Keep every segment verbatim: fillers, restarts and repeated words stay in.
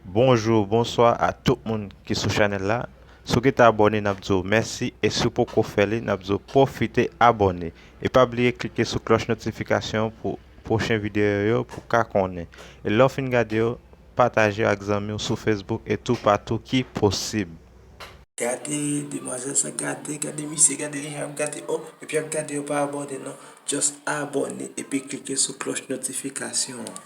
Bonjou, bonswa a tout moun ki sou chanèl la. Si w gentan abòne, n ap di w mèsi, e si w poko fè li, n ap di w pwofite abòne. E pa bliye klike sou klòch notifikasyon pou pwochen videyo yo pou w ka konnen. E lè w fin gade yo, pataje yo ak zanmi w sou Facebook e toupatou ki posib. Gade demwazèl sa, gade, gade misye, gade li jan ap gade, oh, epi ap gade yo pa abòne non. Just abòne epi klike sou klòch notifikasyon an.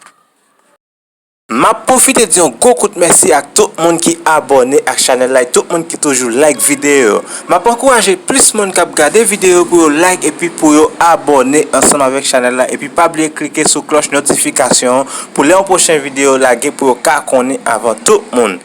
M ap pwofite di yon gwo kout mèsi ak tout moun ki abòne ak chanèl la e tout moun ki toujou like videyo yo. M ap ankouraje plis moun k ap gade videyo yo pou yo like epi pou yo abòne ansanm avèk chanèl la epi pa bliye klike sou klòch notifikasyon an pou lè yon pwochen videyo lage pou yo ka konnen avan tout moun.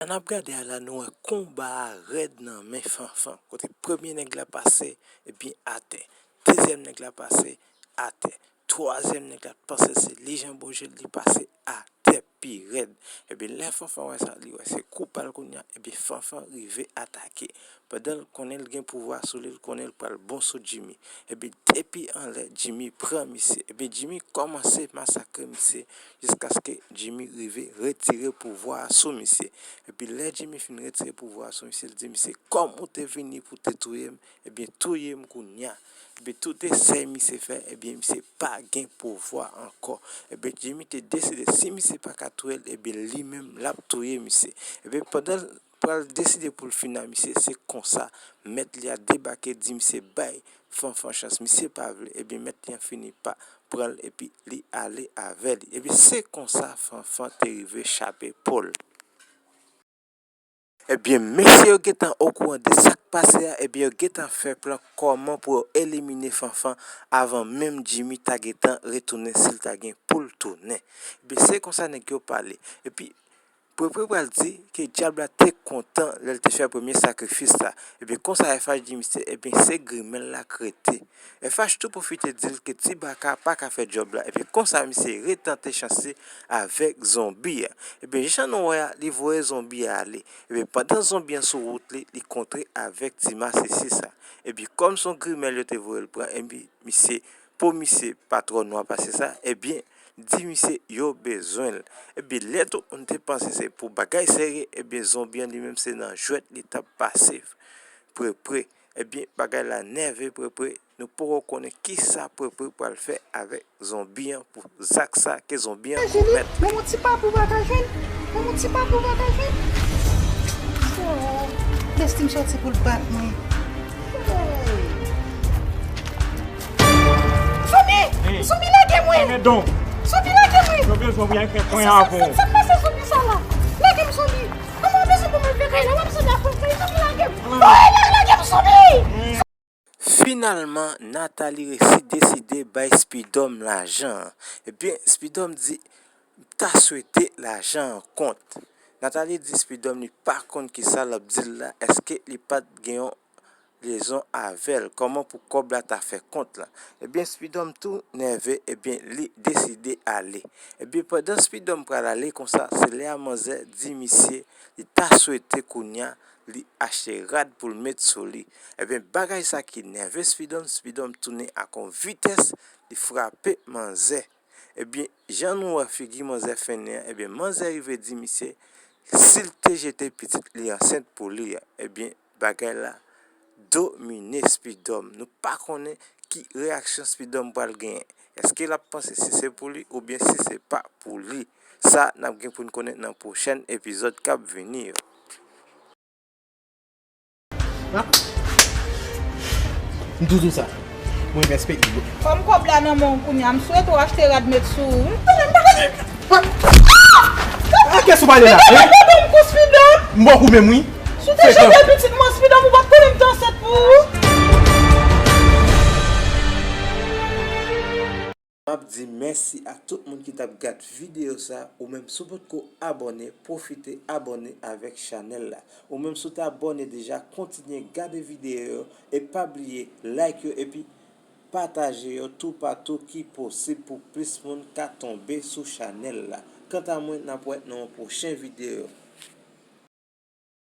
Jan n ap gade a la, nou wè konba a rèd nan men Fanfan. Kote premye nèg la pase, ebyen atè. Dezyèm nèg la pase, atè. Twazyèm nèg la panse se li jan boje l, li pase atè pi rèd. Ebyen lè Fanfan wè sa, li wè se kou pa l kounye a, ebyen Fanfan rive atake. Pandan l konnen l gen pouvwa sou li, l konnen l pral bon sou Jimmy. Ebyen depi anlè, Jimmy pran misye. Ebyen Jimmy kòmanse masakre misye jiskaske Jimmy rive retire pouvwa a sou misye. Epi lè Jimmy fin retire pouvwa a sou misye, l di misye, kòm ou te vini pou te touye m, ebyen touye m kounye a. Ebyen tout esèy misye fè, ebyen misye pa gen pouvwa ankò. Ebyen Jimmy te deside si misye pa ka touye l, ebyen li menm l ap touye misye. Ebyen pandan l pral deside pou l fini a misye, se konsa mèt li a debake, di misye bay Fanfan chans. Misye pa vle, ebyen mèt li an fini pa pran l epi li ale avè li. Ebyen se konsa Fanfan te rive chape po l. Ebyen mesye yo gentan okouran de sa k pase a, ebyen yo gentan fè plan kòman pou yo elimine Fanfan avan menm Jimmy ta gentan retounen, si l ta gen pou l tounen. Ebyen se konsa nèg yo pale. Epi Prepre pral di ke dyab la te kontan lè l te fè premye sakrifis la. Ebyen konsa F H di misye, ebyen se grimèl la k rete. F H tou pwofite di l ke Ti Baka pa ka fè djòb la. Ebyen konsa misye retante chans li avèk zonbi a. Ebyen jan nou wè a, li voye zonbi a ale. Ebyen pandan zonbi an sou wout li, li kontre avèk ti masisi sa. Ebyen kòm se yon grimèl yo te voye l pran, ebyen misye, po misye pa twò nwa pase sa, ebyen di misye yo bezwen l. Ebyen lè tout moun te panse se pou bagay serye, ebyen zonbi an li menm se nan jwèt li t ap pase. Prepre. Ebyen bagay la nève Prepre, nou poko konnen kisa Prepre pral fè avèk zonbi an pou zak sa ke zonbi an komèt. Menm yon ti papou pa ka jwenn. Menm yon ti papou pa ka jwenn. Oh, Destiny soti pou l bat mwen. Zonbi! Zonbi lage mwen! Zonbi lage mwen! Zonbi lage mwen! Sa k pase zonbi sa la? Lage m zonbi! Kòman w bezwen pou mwen fè kay la? W ap zonbi ap fè kay, zonbi lage m! Lage m zonbi! Finalman, Nathalie resi deside bay Spidòm lajan an. Ebyen, Spidòm di, "M ta swete lajan an kont." Nathalie di Spidòm li pa konn kisa l ap di l la, èske li pa t gen yon lyezon avè l, kòman pou kòb la ta fè kont la. Ebyen, Spidòm tou nève, ebyen, li deside ale. Ebyen, pandan Spidòm pral ale konsa, se lè a manzè di misye li ta swete kounye a li achte rad pou l met sou li. Ebyen, bagay sa ki nève Spidòm, Spidòm tounen ak yon vitès, li frape manzè. Ebyen, jan nou wè figi manzè fennen an, ebyen, manzè rive di misye, si l te jete pitit li ansent pou li a, ebyen, bagay la domine Spidòm. Nou pa konnen ki reyaksyon Spidòm pral genyen. Èske l ap panse si se pou li oubyen si se pa pou li? Sa n ap gen pou n konnen nan pwochèn epizòd k ap vini yo. M toujou sa. Mwen respekte yo. Kòm kòb la nan men w kounye a, m swete w achte rad met sou ou. M pa konnen. A kiyès ou pale la? Lage m kou Spidòm. M ba w kou menm wi. Si w te jete pitit mwen Spidòm, ou pa t konnen m te ansent pou ou. M ap di mèsi ak tout moun ki t ap gad videyo sa, ou menm si w potko abòne, pwofite abòne avèk chanèl la. Ou menm si w te abòne deja, kontinye gade videyo yo e pa bliye like yo epi pataje yo toupatou ki posib pou plis moun ka tonbe sou chanèl la. Kanta mwen, n ap wè nan yon pwochen videyo.